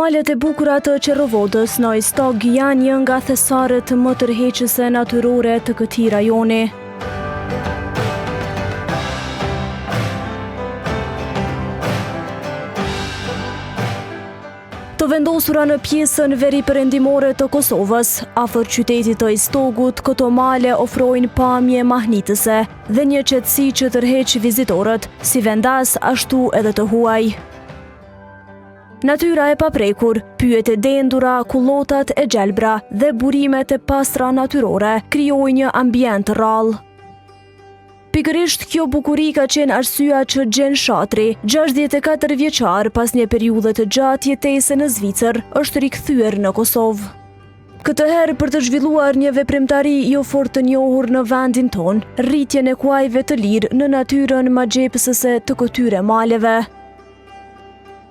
Malet e bukura të Çerrovodës në Istog janë një nga thesaret më tërheqëse natyrore të këtij rajoni. Të vendosura në pjesën veriperëndimore të Kosovës, afër qytetit të Istogut, këto male ofrojnë pamje mahnitëse dhe një qetësi që tërheq vizitorët, si vendas ashtu edhe të huaj. Natyra e paprekur, pyjet e dendura, kullotat e gjelbra dhe burimet e pastra natyrore krijojnë një ambient të rrallë. Pikërisht kjo bukuri ka qenë arsyeja që Gjen Shatri, 64 vjeçar pas një periudhe të gjatë jetese në Zvicër, është rikthyer në Kosovë. Këtë herë për të zhvilluar një veprimtari jo fort të njohur në vendin tonë, rritjen e kuajve të lirë në natyrën magjepsëse të këtyre maleve.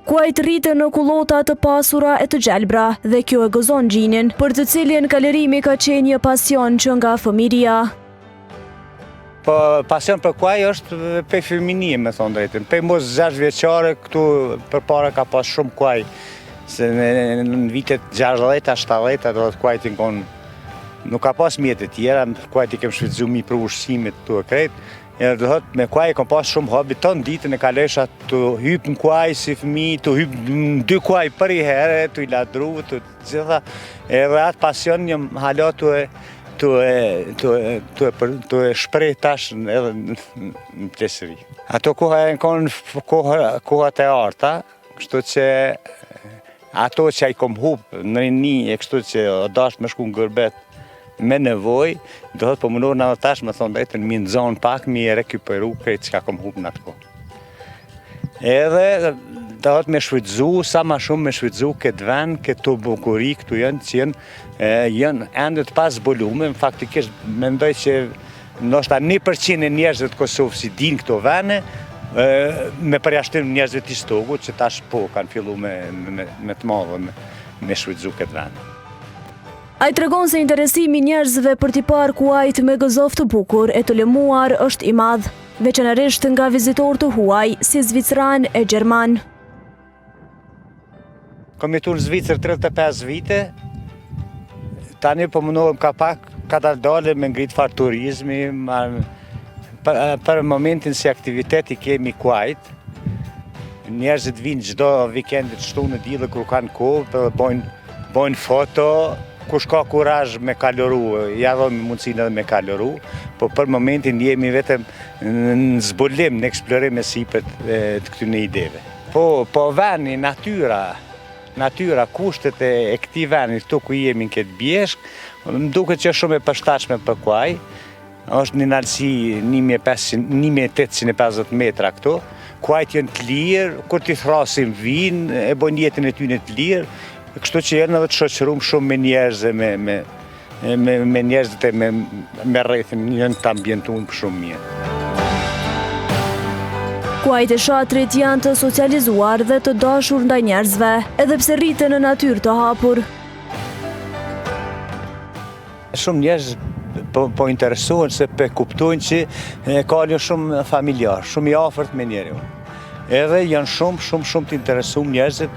Kuajt rriten në kullota të pasura e të gjelbra dhe kjo e gëzon Gjinin, për të cilin kalërimi ka qenë një pasion që nga fëmijëria. Po, pasion për kuaj është pej fëminie, me thonë drejtën. Pej moshës 6 vjeçare, këtu përpara ka pas shumë kuaj, se në, në vitet 60-ta, 70-ta, do të kuajt jon konë, nuk ka pas mjete tjera, kuajt i kem shfrytëzu mi pru ushqimit këtu e krejt, edhe do thotë me kuaj e kom pas shumë hobi, tonë ditën e kalojsha tu hyp në kuaj si fëmi, tu hyp në dy kuaj përnjëherë, tu i ladru, tu gjitha, edhe atë pasion jam hala tu e, tu e, tu e, tu e, për, tu e shpreh tash edhe në, në pleqëri. Ato koha janë konë koha, kohat e arta, kështu që ato që i kom hup në rini e kështu që o dasht me shku në gurbet me nevoj, do thotë po mundohna edhe tash me thonë drejtën, mi nxonë pak, mi e rekuperu krejt çka kom hup në atë kohë. Edhe do thotë me shfrytëzu, sa ma shumë me shfrytëzu këtë vend, këto bukuri, këtu janë, që janë, janë ende të pazbulume, në faktikisht mendoj që ndoshta 1% e njerëzve të Kosovës i dinë këto vene, me përjashtim njerëzve të Istogut, që tash po kanë fillu me, me, me të madhe me, me shfrytëzu këtë vend. Ai tregon se interesimi i njerëzve për t'i parë kuajt me gëzof të bukur e të lëmuar është i madh. Veçanërisht nga vizitorë të huaj, si zviceranë e gjermanë. Kom jetu në Zvicër 35 vite, tani po mundohem ka pak, kadal-dale me ngrit farë turizmi, ma, për, për momentin si aktivitet i kemi kuajt, njerëzit vinë çdo vikend të shtunë e dielë kur kanë kohë, dhe bojnë, bojnë foto, Kush ka kurazh me kalëru, ja dhojmë mundësinë edhe me kalëru, po për momentin jemi vetëm në zbulim, në eksplorim e sipër të këtyne ideve. Po, po veni, natyra, natyra, kushtet e, e këtij veni, këtu ku jemi në këtë bjeshkë, më duket që është shumë e përshtatshme për kuaj, është një nalësi 1850 metra këtu, kuajt janë të lirë, kur t'i thrasim vinë, e bojnë jetën e tyne të lirë, kështu që janë edhe të shoqërum shumë me njerëz e me, me, me, me njerëzit e me, me rrethin, janë të ambientum shumë mirë. Kuajt e Shatrit janë të socializuar dhe të dashur ndaj njerëzve, edhe pse rriten në natyrë të hapur. Shumë njerëz po, po interesohen se pe kuptojnë që kali është shumë familjar, shumë i afërt me njeriun. Edhe janë shumë, shumë, shumë të interesum njerëzit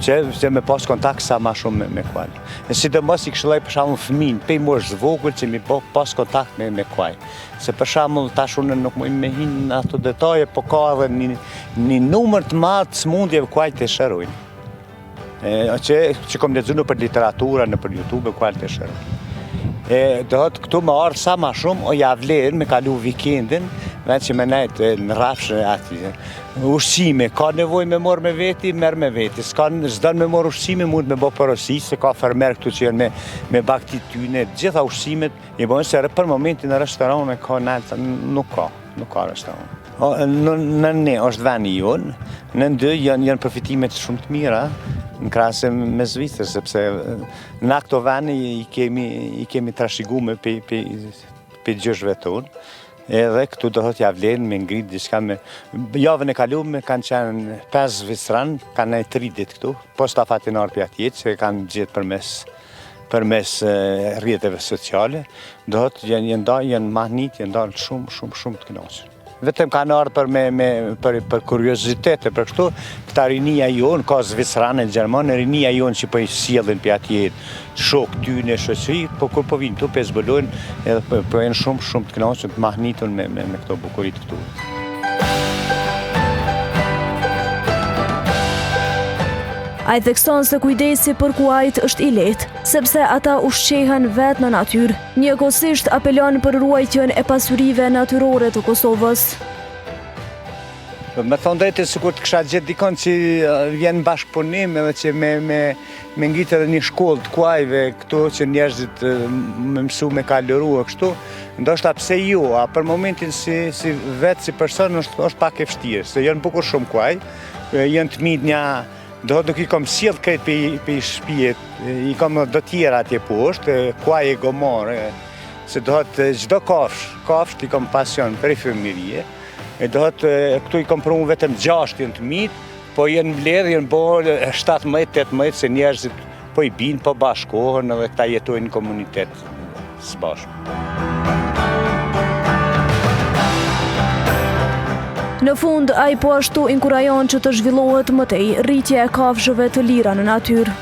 që, që me pas kontakt sa ma shumë me, me kuaj. E sidomos i këshilloj për shembull fëmin, pej moshës vogël që mi bo pas kontakt me, me kuaj. Se për shembull tash unë nuk muj me hi në ato detaje, po ka edhe një, një numër të madh të sëmundjeve kuajt e shërojnë. E, që, që kom lexu nëpër literatura, nëpër YouTube, kuajt e shërojnë. E, do thotë këtu me ardhë sa ma shumë, o ja vlen me kalu vikendin, vend që me nejt në rrafsh e aty. Ushqime, ka nevojë me morë me veti, merr me veti. S'ka, s'don me morë ushqime, mund me bo porosi, se ka fermer këtu që janë me, me bagëti tyne, gjitha ushqimet, i bojnë se për momentin në restorane ka nalta, nuk ka, nuk ka restorane. Në një është veni jonë, në dy janë, janë përfitimet shumë të mira në krahasim me Zvicër, sepse na këto vene i kemi, i kemi trashëgume pe, pe, pe gjyshve tonë, edhe këtu do thotë ja vlen me ngrit diçka me... Javën e kalume kanë qenë 5 zvicran, kanë nejt 3 ditë këtu, po stafatin ardhë prej atje, që kanë gjetë përmes përmes rrjeteve sociale, do thotë janë janë janë mahnit, janë dalë shumë shumë shumë të kënaqur. Vetëm kanë ardhë për, me, me, për, për kuriozitet e për kështu, këta rinia jonë, ka zviceranë, gjermanë, rinia jonë që po i sjellin prej atje shokë tyne, shoqëri, po kur po vinë këtu, po e zbulojnë, edhe po, po janë shumë, shumë të kënaqur, të mahnitun me, me, me këto bukuritë këtu. Ai thekson se kujdesi për kuajt është i lehtë, sepse ata ushqehen vetë në natyrë. Njëkohësisht apelon për ruajtjen e pasurive natyrore të Kosovës. Me thonë drejtën, sikur të kisha gjetë dikon që vjen në bashkëpunim edhe që me, me, me ngritë edhe një shkollë të kuajve këtu që njerëzit me mësu me kalëru e kështu, ndoshta pse jo, a për momentin si, si vetë si person është, është pak e vështirë, se janë bukur shumë kuaj, janë të mitë një Do nuk i kom sjell krejt pej, pej shpije, i kom do tjera atje poshtë, kuaj e gomar, se do të çdo kafsh, kafsh i kom pasion prej fëmijërie, e do të këtu i kom pru vetëm 6 janë të mitë, po janë mbledh, janë bo 17, 18, se njerëzit po i binë, po bashkohen edhe këta jetojnë në komunitet së bashku. Në fund, ai po ashtu inkurajon që të zhvillohet më tej rritja e kafshëve të lira në natyrë.